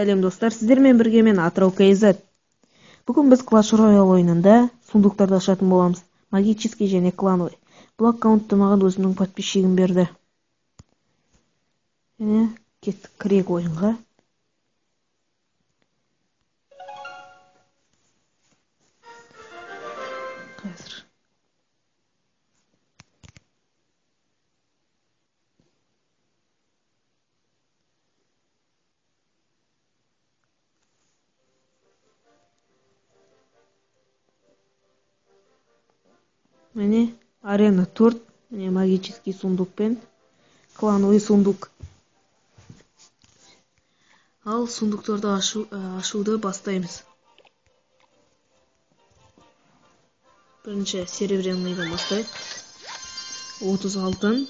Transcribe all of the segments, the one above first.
Сәлем достар, сіздермен бірге мен Атырау KZ. Бүгін біз Clash Royale ойынында сундуктарды ашатын боламыз. Магический және клановый. Бұл аккаунтты маған өзімнің подписчигім берді. Және кеттік, кірейік ойынға. Қазір. Міне арена 4, міне магический сундук пен клановый сундук. Ал сундуктарды ашуды бастаймыз. Бірінші серебряныйдан бастайық. 30 алтын.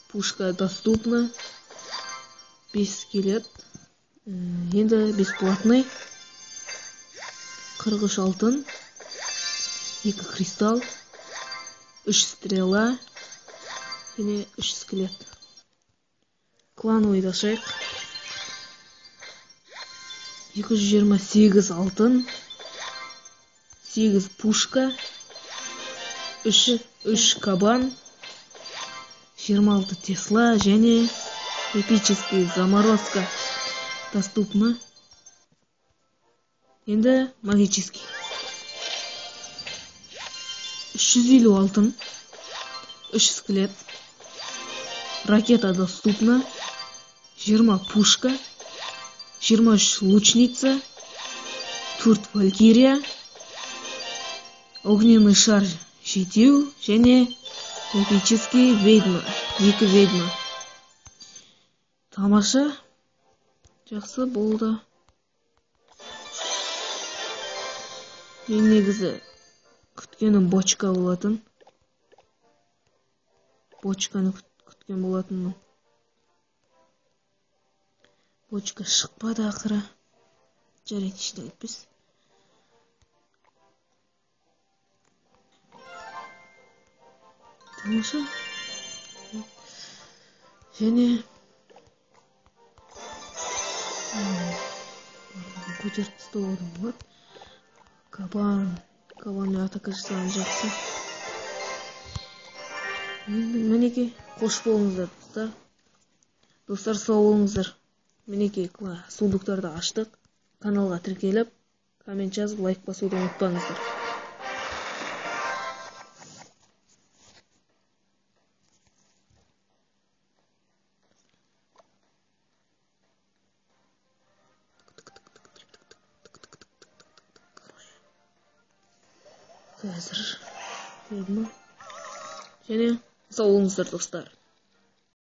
Пушка доступна. 5 скелет. Енді бесплатный. 43 алтын. 2 кристалл, 3 стрела және 3 скелет. Клановыйды ашайық. 228 алтын, 8 пушка, 3 кабан, 26 тесла және эпический заморозка доступны. Енді магический. 350 алтын, 3 скелет, ракета доступна, 20 пушка, 23 лучница, 4 валькирия, огненный шар 7 және эпический ведьма, 2 ведьма. Тамаша, жақсы болды. Мен негізі күткенім бочка болатын. Бочканы күткен болатынмын. Бочка шықпады ақыры. Жарайды, ештеңе етпес. Тамаша. Және көтеріп тастауға да болады. Кабан. Кабанмен атака жасаған жақсы. Енді мінекей, қош болыңыздар достар. Достар, сау болыңыздар. Мінекей, сундуктарды аштық. Каналға тіркеліп, коммент жазып, лайк басуды ұмытпаңыздар. Қазір. Және сау болыңыздар достар.